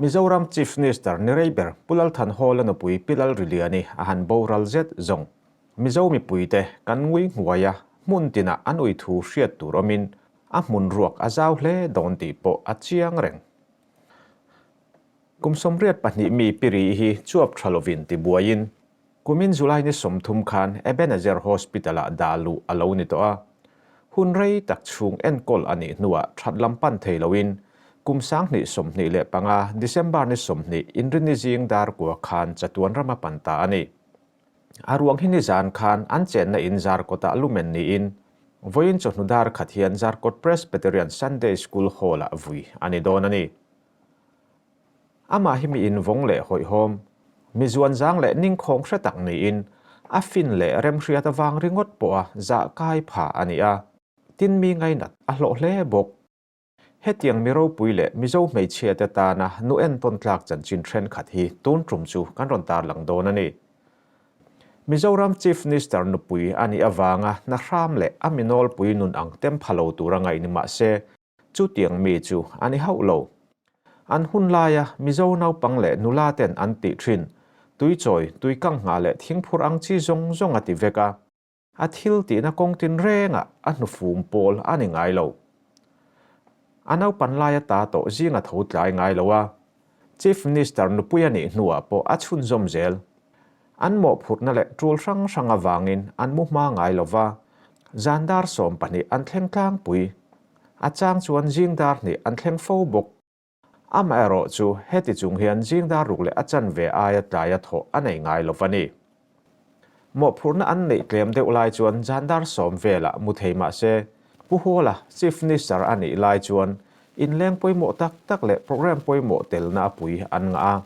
Mizoram Chief Minister ni rei ber Pu Lalthanhawla nupui Pi Lalriliani a han boral zet zawng. Mizo mipuite kan ngui nghuai a, hmun tinah an ui thu hriat tur awmin a hmun ruak a zau hle dawn tih pawh a chiang reng. Kum 82 mi Pi Ri hi chuap tha lovin tibuaiin Kumin July ni 30 khan Ebenezer Hospital-ah dah luh a lo ni tawh a. Hun rei tak chhung enkawl a nih hnuah that lam pan thei loin kum 2025 December ni 20 Inrinni zing dar kua khan chatuan ram a pan ta a ni. A ruang hi nizan khan an chenna in Zarkawtah lumen niin vawiin chawhnu dar khat hian Zarkawt Presbyterian Sunday School Hall-ah vui a ni dawn a ni. Amah hi mi invawng leh hawihhawm, mi zuanzang leh ningkhawng hre tak niin a fin leh remhriat avang ringawt pawha zah kai pha a ni a, tin mi ngainat a hlawh hle bawk. Hetiang mi ropui leh Mizo hmeichhiate tana nu entawn tlak chanchin thenkhat hi tun tum chu kan rawn tarlang dawn a ni. Mizoram Chief Minister nupui a nih avanga hna hram leh a mi nawlpui nun ang tem pha lo tura ngaih ni mah se, Chutiang mi chu a ni hauh lo. An hun laia Mizo naupang leh nula ten an tih thin, tuichawi, tuikang nghah leh thingphur ang chi zawng zawng a ti vek a. A thil tihna kawng tinrengah a hnufum pawl a ni ngai lo. A naupan laia ta tawh zinga tho tlai ngai lo a. Chief Minister nupui a nih hnuah pawh a chhunzawm zel. An mawhphurhna leh tul hrang hrang avangin an mu hma ngai lo va, zan dar 12 an thleng tlangpui. A chang chuan zing dar hnih an thleng fo bawk. Amaherawh chu heti chung hian zing dar ruk leh a chanve aia tlaia thawh a nei ngai lo va ni. Mawhphurhna an neih tlem deuh lai chuan zan dar 10 velah mu thei mah se, Pu Hawla Chief Minister a nih lai chuan inleng pawimawh tak tak leh programme pawimawh telna a pui an ngah a.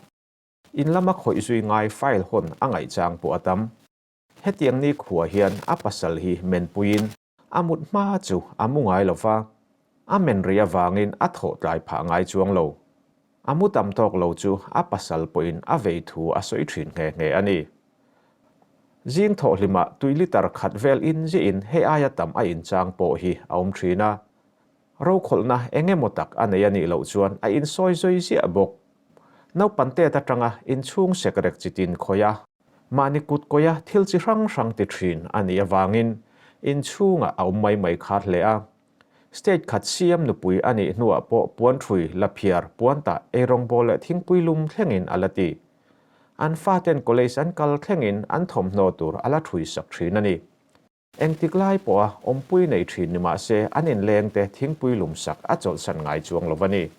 In lama khawih zui ngai file hawn a ngaihchang pawh a tam. Hetiang ni khua hian a pasal hi menpuiin a mut hma chu a mu ngai lo va, a men rih avangin a thawh tlai phah ngai chuang lo. A mu tam tawk lo chu a pasal pawhin a vei thu a sawi thin nghe nghe a ni. Zing thawhhlimah tui litre khat vel in ziahin hei aia tam a inchang pawh hi a awm thin a. Rokhawlhna eng emaw tak a nei a nih loh chuan a insawi zui ziah bawk. Naupan tet atanga inchhung sekrek chitin khawih a, mahni kut kawih a thil chi hrang hrang ti thin a nih avangin inchhungah a awm mai mai khat hle a. State khat siam nupui a nih hnuah pawh puan ṭhui, laphiar, puantah, eirawngbawl leh thingpui lum thlengin a la ti. An faten college an kal thlengin an thawmhnaw tur a la ṭhui sak ṭhin a ni. Engtik lai pawha awmpui nei ṭhin ni mah se an inlengte thingpui lum sak a chawlhsan ngai chuang lo va ni.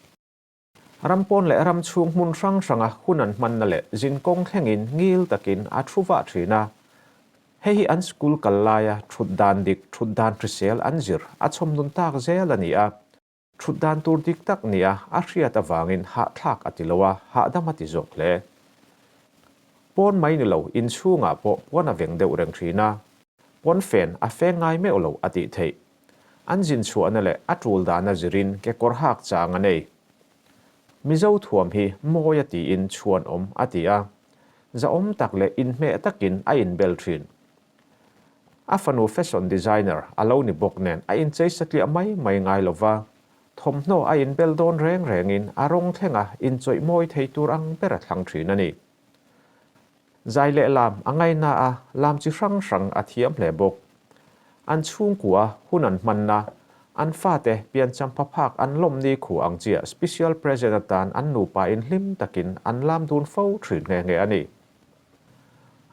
Ram pawn leh ram chhung hmun hrang hranga hun an hmanna leh zinkawng thlengin ngil takin a thu vah thin a. Hei hi an school kal laia thut dan dik, thut dan hrisel an zir a chhawm nun tak zel a ni a. Thut dan tur dik tak nia a hriat avangin hahthlak a ti lo a, hahdam a ti zawk hle. Pawn mai ni lo, inchhungah pawh puan a veng deuh reng thin a. Pawn fen a feng ngai meuh lo a tih theih. An zin chhuahna leh a tul dana zirin kekawr hak chang a nei. Mizo thuam hi mawi a tiin chhuan awm a ti a, zahawm tak leh inhmeh takin a inbel thin. A fanu fashion designer a lo ni bawk nen a inchei satliah mai mai ngai lo va, thawmhnaw a inbel dawn reng rengin a rawng thlenga inchawih mawi thei tur ang ber a thlang thin a ni. Zai leh lam a ngaina a, lam chi hrang hrang a thiam hle bawk. An chhungkua hun an hmanna, an fate piancham phaphak an lawm ni khu ang chiah special present atan an nupa in hlim takin an lam dun fo thin nghe nghe a ni.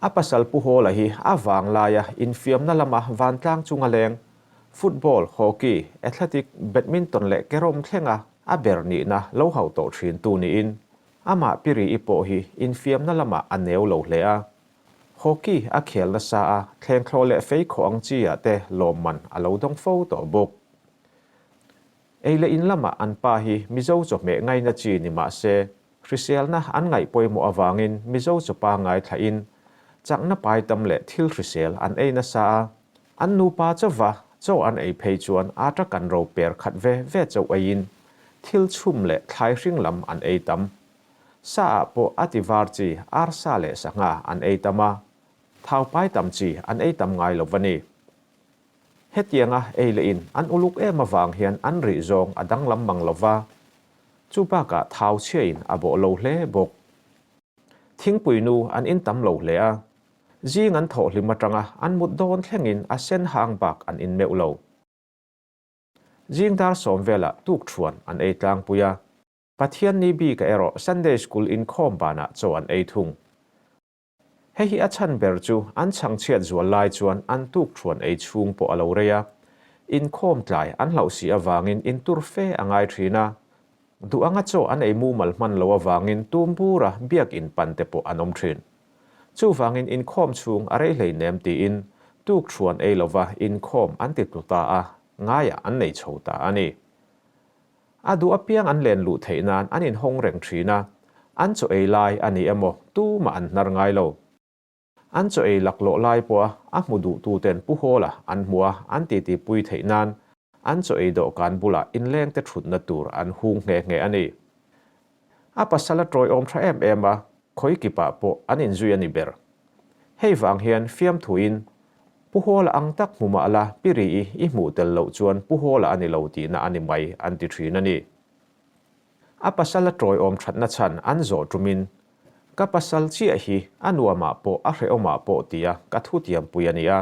A pasal Pu Hawla hi a vanglaia infiamna lama vantlang chunga leng, football, hockey, athletic, badminton leh carrom thlenga a ber nihna lo hauh tawh thin tu niin Amah Piri-i pawh hi infiamna lamah a neu lo hle a. Hockey a khel nasa a, thlengthlawh leh fei khawh ang chi-ah te lawmman a lo dawng fo tawh bawk. Ei leh in lamah an pa hi Mizo chawhmeh ngaina chi ni mah se, hriselna an ngaih pawimawh avangin Mizo chawpa ngaithlain chakna pai tam leh thil hrisel an ei nasa a. An nupa chauva chaw an ei phei chuan ata kan ro per khat ve ve chauh eiin thil chhum leh thlai hring lam an ei tam. Sa ah pawh a ti var chi arsa leh sangha an ei tam a, thau pai tam chi an ei tam ngai lo va ni. Hetianga ei leh in an uluk em avang hian an rih zawng a danglam mang lo va. Chu bakah thau chhiain a bawh lo hle bawk. Thingpui nu an in tam lo hle a, zing an thawh hlim atanga an mut dawn thlengin a sen hang bak an in meuh lo. Zing dar sawm velah tukṭhuan an ei tlangpui a, Pathianni bikah erawh Sunday School inkhawm banah chaw an ei thung. Hei hi a chhan ber chu an chhangchhiat zual lai chuan an tukṭhuan ei chhung pawh a lo rei a, inkhawm tlai an hlauh si avangin intur fe a ngai ṭhin a, duh anga chaw an ei mumal hman lo avangin tum bura biakin pan te pawh an awm ṭhin. Chuvangin inkhawm chhung a rei hleinem tiin tukṭhuan ei lova inkhawm an ti tlu ta a, ngaiah an nei chho ta a ni. A duh apiang an len luh theih nan an inhawng reng thin a, an chaw ei lai a ni emaw tumah an hnar ngai lo. An chaw ei laklawh lai pawha a hmu duhtuten Pu Hawla an hmu a, an titi pui theih nan an chaw ei dawhkan bulah inlengte thutna tur an hung nghe nghe a ni. A pasal a tawiawm tha em em a, khawi kipah pawh an inzui a ni ber. Hei vang hian fiamthuin Pu Hawla ang tak hmu mah la, Pi Ri-i i hmuh tel loh chuan Pu Hawla a ni lo tihna a ni mai an ti thin a ni. A pasal a tawiawm thatna chhan an zawh tumin, Ka pasal chiah hi a nuamah pawh a hrehawmah pawh tia ka thutiampui a ni a,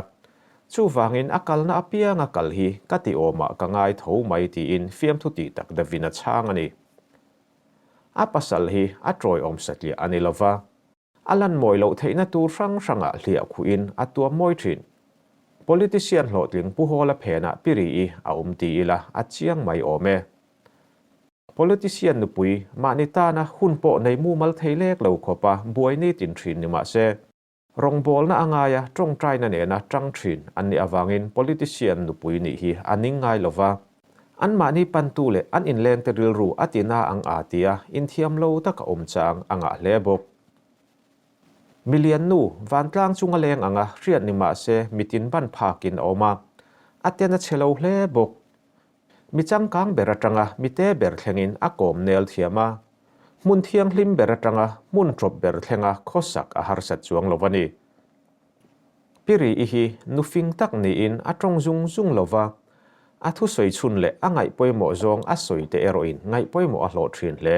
chuvangin a kalna apianga kal hi ka tiawmah ka ngai tho mai tiin fiamthu tih tak deuhin a chhang a ni. A pasal hi a tawiawm satliah a ni lova. A lan mawi loh theihna tur hrang hrangah hliah khuhin a tuam mawi thin. Politician hlawhtling Pu Hawla phenah Pi Ri-i a awm ti ila a chiang mai awm e. Politician nupui mahni tana hun pawh nei mumal thei lek lo khawpa buai nitin thin ni mah se, rawngbawlna a ngaia tawngtaina nena tang thin an nih avangin politician nupui nih hi a ning ngai lova. Anmahni pantu leh an inlengte rilru a ti na ang a tia inthiam lo taka awm chang a ngah hle bawk. Milian nu vantlang chunga leng anga hriat ni mah se mitin ban phakin a awm a, a ten a chhe lo hle bawk. Mi changkang ber atanga mite ber thlengin a kawm nel thiam a, hmun thianghlim ber atanga hmun tawp ber thlenga khawsak a harsat chuang lo a ni. Pi Ri-i hi nu fing tak niin a tawng zung zung lo va, a thusawi chhun leh a ngaih pawimawh zawng a sawi te erawhin ngaih pawimawh a hlawh thin hle.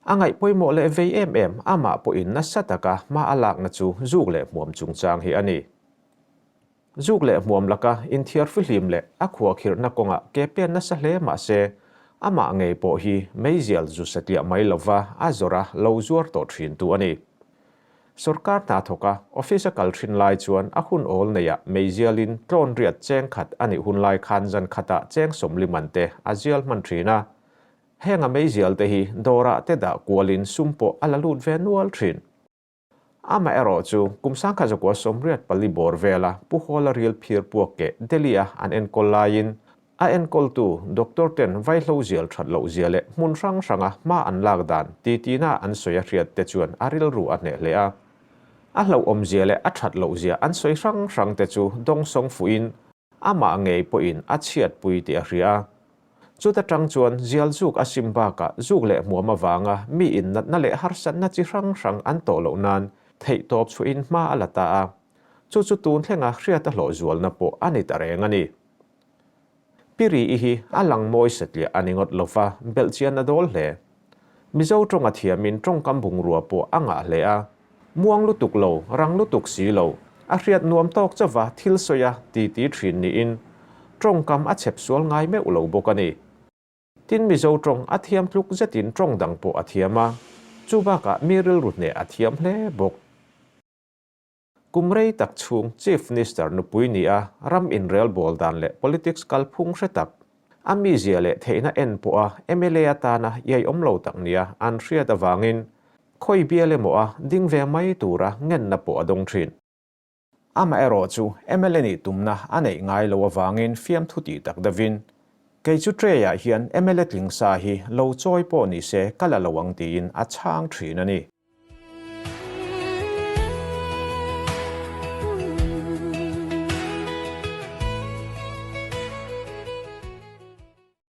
A ngaih pawimawh leh vei em em amah pawhin nasa taka hma a lakna chu zuk leh hmuam chungchang hi a ni. Zuk leh hmuam laka inthiar fihlim leh a khuahkhirhna kawngah ke pen nasa hle mah se, amah ngei pawh hi meizial zu satliah mai lova a zawrh a lo zuar tawh thintu a ni. Sorkar hna thawka office a kal thin lai chuan a hun awl neiah meizialin tlawn riat cheng khat a nih hun lai khan zan khatah cheng sawmli man te a zial hman thin a. Heng a meizial te hi dawrah te dah kualin sum pawh a la lut ve nual thin. Amaherawh chu kum sangkhat zakua 84 bawr vela Pu Hawla ril phir puak keh Delhi-a an enkawl laiin A enkawltu doctor ten vaihlo zial that loh zia leh hmun hrang hranga hma an lak dan titina an sawi a hriat te chuan a rilru a hneh hle a. A hlauhawm zia leh a that loh zia an sawi hrang hrang te chu dawngsawng fuhin amah ngei pawhin a chhiatpui tih a hria a. Chuta tang chuan zial zuk a sim bakah zuk leh hmuam avanga mi innatna leh harsatna chi hrang hrang an tawh loh nan theihtawp chhuahin hma a la ta a. Chu chu tun thlenga hriat a hlawh zualna pawh a ni ta reng a ni. Pi Ri-i hi a lang mawi satliah a ni ngawt lo va, belh chian a dawl hle. Mizo tawng a thiamin tawngkam bungrua pawh a ngah hle a. Muang lutuk lo, rang lutuk si lo, a hriat nuam tawk chauva thil sawi a titi thin niin tawngkam a chhep sual ngai meuh lo bawk a ni. Tin Mizo tawng a thiam tluk zetin tawng dang pawh a thiam a, chu bakah mi rilru hneh a thiam hle bawk. Kum rei tak chhung Chief Minister nupui ni a ram inrelbawl dan leh politics kalphung hre tak, a mizia leh theihna en pawha mla atana iaiawm lo tak nia an hriat avangin khawi bial emaw a ding ve mai tura ngenna pawh a dawng thin. Amaherawhchu mla nih tumna a neih ngai lo avangin fiamthu tih tak deuhin, Kei chu tray-ah hian mla tling sa hi lo chawi pawh ni se ka la lo ang tiin a chhang thin a ni.